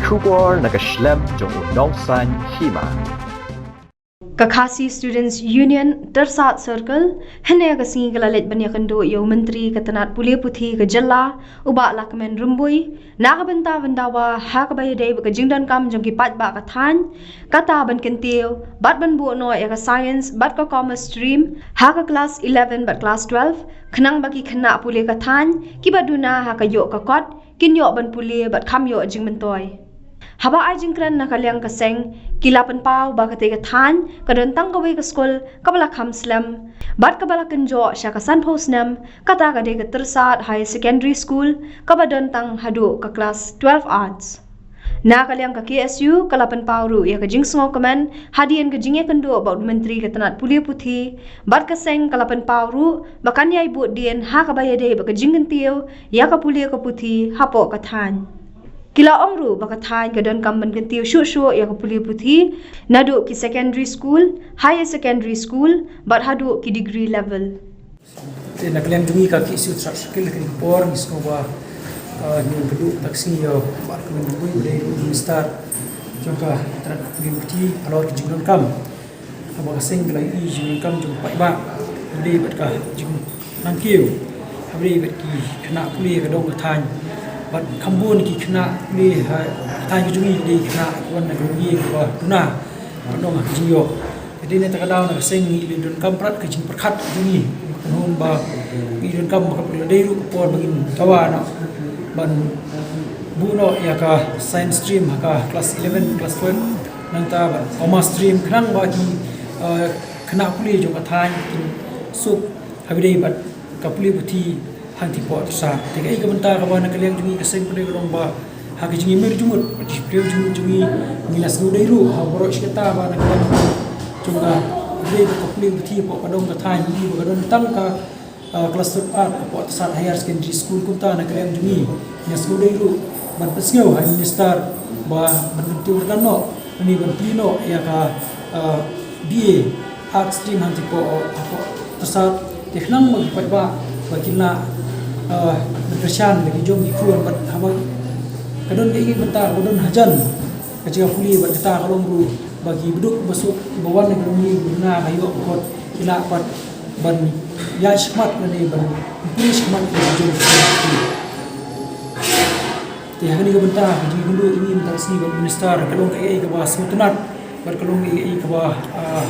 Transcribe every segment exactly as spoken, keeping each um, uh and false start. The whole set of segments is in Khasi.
Khubor na ka shlem jong u nongsan hima. Ka Khasi Students Union Tyrsad Circle hynne ka sngi ka la leit ban ïakynduh ïa u Myntri ka tnat pule puthi ka jylla, u Bah Lahkmen Rymbui, na ka bynta ban dawa ha kaba ïadei bad ka jingdonkam jong ki paidbah ka thaiñ, kata ban kyntiew bad ban buh noh ïa ka science bad ka commerce stream ha ka klas eleven bad klas twelve, khnang ba ki khynnah pule ka thaiñ kiba duna ha ka ïoh ka kot kin ïoh ban pule bad kham ïoh jingmyntoi. Haba ai jingkren na ka liang ka seng, ki la pynpaw ba katei ka thaiñ ka don tang kawei ka skul kaba la kham slem bad kaba la kynjoh sha ka sanphew snem, kata ka dei ka Tyrsad Higher Secondary School kaba don tang haduh ka klas twelve arts. Na ka liang ka K S U ka la pynpaw ruh ïa ka jingsngewkmen hadien ka jingïakynduh bad u Myntri ka tnat pule puthi, bad ka seng ka la pynpaw ruh ba kan ïai bud dien ha kaba ïadei bad ka jingkyntiew ïa ka pule ka puthi hapoh ka thaiñ. Ki la ong ruh ba ka thaiñ ka donkam ban kyntiew shuh shuh ïa ka pule puthi naduh ki secondary school, higher secondary school bad haduh ki degree level. Te na ka liang jong ngi ka K S U Tyrsad Circle, kane ka por ngi sngew ba, ah, ngi ïakynduh tang ka sngi ïa u Bah Lahkmen Rymbui, u dei u Minister jong ka tnat pule puthi halor ka jingdonkam. Haba ka seng ka la ïohi jingdonkam jong u paidbah, haba ïadei bad ka jingnang kiew, haba ïadei bad ki khynnah pule ka dong ka thaiñ, bad kham bun ki khynnah pule ha ka thaiñ ka jong ngi ki dei ki khynnah ki wan na ka longïing kaba duna, ka dong ha ka jingïoh. Te dei na kata ka daw na ka seng ngi la donkam prat ka jingpyrkhat ka jong ngi, kynhun ba ngi donkam ba ka la dei ruh ka por ba ngin dawa noh ban buh noh ïa ka science stream ha ka klas eleven, klas twelve, nangta bad commerce stream, khnang ba ki, eh, khynnah pule jong ka thaiñ kin suk haba ïadei bad ka pule puthi hangtei hapoh Tyrsad. Te kaei ka bynta kaba na ka liang jong ngi ka seng pule ka long ba ha ka jingïamir jingmut, ka jingïamir jingmut jong ngi, ngi la sngewdei ruh ha baroh shi katta ba na ka liang jong ka, haba ïadei bad ka pule puthi hapoh ka dong ka thaiñ, ngi ba ka don tang ka, ah, klas twelve arts hapoh Tyrsad Higher Secondary School. Kumta na ka liang jong ngi, ngi la sngewdei ruh ban pynsngew ha u Minister ba ban kyntiew kyrdan noh, ban plie noh ïa ka, ah, B A Arts stream hangtei hapoh, hapoh Tyrsad, te khnang ba ki paidbah ba kin lah, ah, ban kyrshan da ki jong ki khun, bad haba ka don kaei kaei ka bynta ba don hajan ka jaka pule, bad kata ka long ruh ba ki baduk basuk ba wan na ka longïing ba duna ha ka ïoh ka kot ki lah pat ban ïaid shakhmat lane ban pule shakhmat ïa ki jong ki khun. Te ha kane ka bynta ka jingïakynduh jong ngi mynta ka sngi bad u Minister ka long kaei kaei kaba sngewtynnat bad ka long kaei kaei kaba, ah,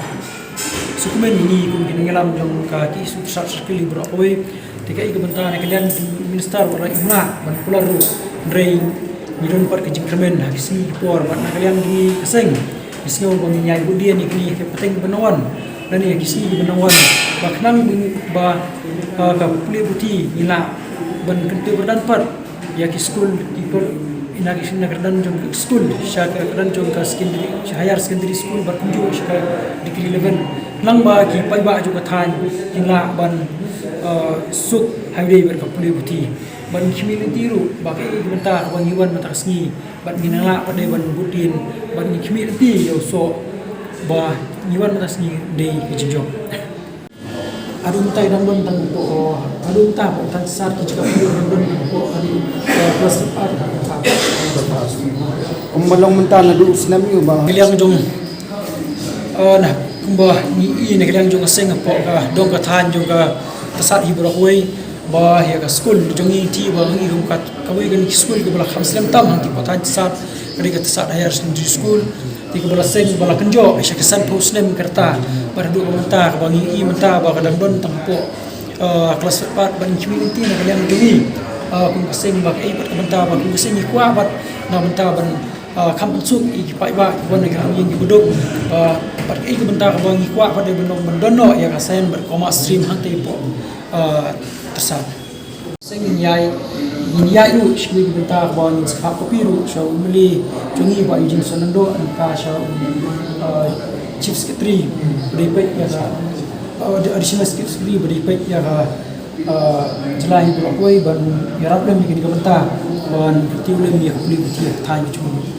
sngewkmen ïa ngi kum ki nongïalam jong ka K S U Tyrsad Circle hi baroh kawei. Te kaei ka bynta na ka liang u Minister wat la im lah ban kular ruh, hynrei ngi don pat ka jingkyrmen ha ki sngi ki por, bad na ka liang jong ngi ka seng ngi sngew ba ngin ïai bud dien ïa kine ki pateng kiban wan lane ha ki sngi kiban wan, ba khnang ba, ba, ah, ka pule puthi ngin lah ban kyntiew kyrdan pat ïa ki skul, ki por, na ki, na ka kyrdan jong ka skul, sha ka kyrdan jong ka secondary, sha higher secondary school, bad kumjuh sha ka degree eleven. Khnang ba ki paidbah jong ka thaiñ kin lah ban, eh, suk haba ïadei bad ka pule puthi. Bad ngi khmih lynti ruh ba kaei ka bynta kaba ngi wan mynta ka sngi, bad ngin nang lah pat de ban bud dien, bad ngi khmih lynti ïa u soh ba ngi wan mynta ka sngi dei ka jingjop. Haduh mynta ki dang don tang hapoh, haduh mynta hapoh Tyrsad ki jaka pule dang don tang hapoh, haduh, eh, klas empat. Kum ba long mynta naduh snem ïa u ba. Ka liang jong, eh, na, kumba ngi i na ka liang jong ka seng hapoh ka dong ka thaiñ jong ka Tyrsad hi baroh kawei, ba ïa ka skul jong ngi te ba ngi kum ka kawei kane ka skul kaba la kham slem tam hangtei hapoh thaiñ Tyrsad, ka dei ka Tyrsad Higher Secondary School. Te kaba la seng ba la kynjoh sha ka sanphew snem ka rta, bad haduh mynta kaba ngi i mynta ba ka dang don tang hapoh, eh, klas empat, bad ngi khmih lynti na ka liang jong ngi, eh, kum ka seng ba kaei pat ka bynta ba kum ka seng ngi kwah bad na bynta ban, eh, kham pynsuk ïa ki paidbah kiba wan na ka longïing kiba duk, eh, bad kaei ka bynta kaba ngi kwah pat de ban long ban don noh ïa ka science bad commerce stream hangtei hapoh, eh, Tyrsad. Seng ngin ïai, ngin ïai ruh sha kine ki bynta kaba ngin sa phah copy ruh sha u M L A jong ngi Bah Eugene Shenandoah, nangta sha u, uh, Chief Secretary ba dei peit ïa ka, uh, Additional Secretary ba dei peit ïa ka, uh, jylla hi baroh kawei ban ïarap lem ïa kane ka bynta ban kyntiew lem ïa ka pule puthi ha ka thaiñ ka jong ngi.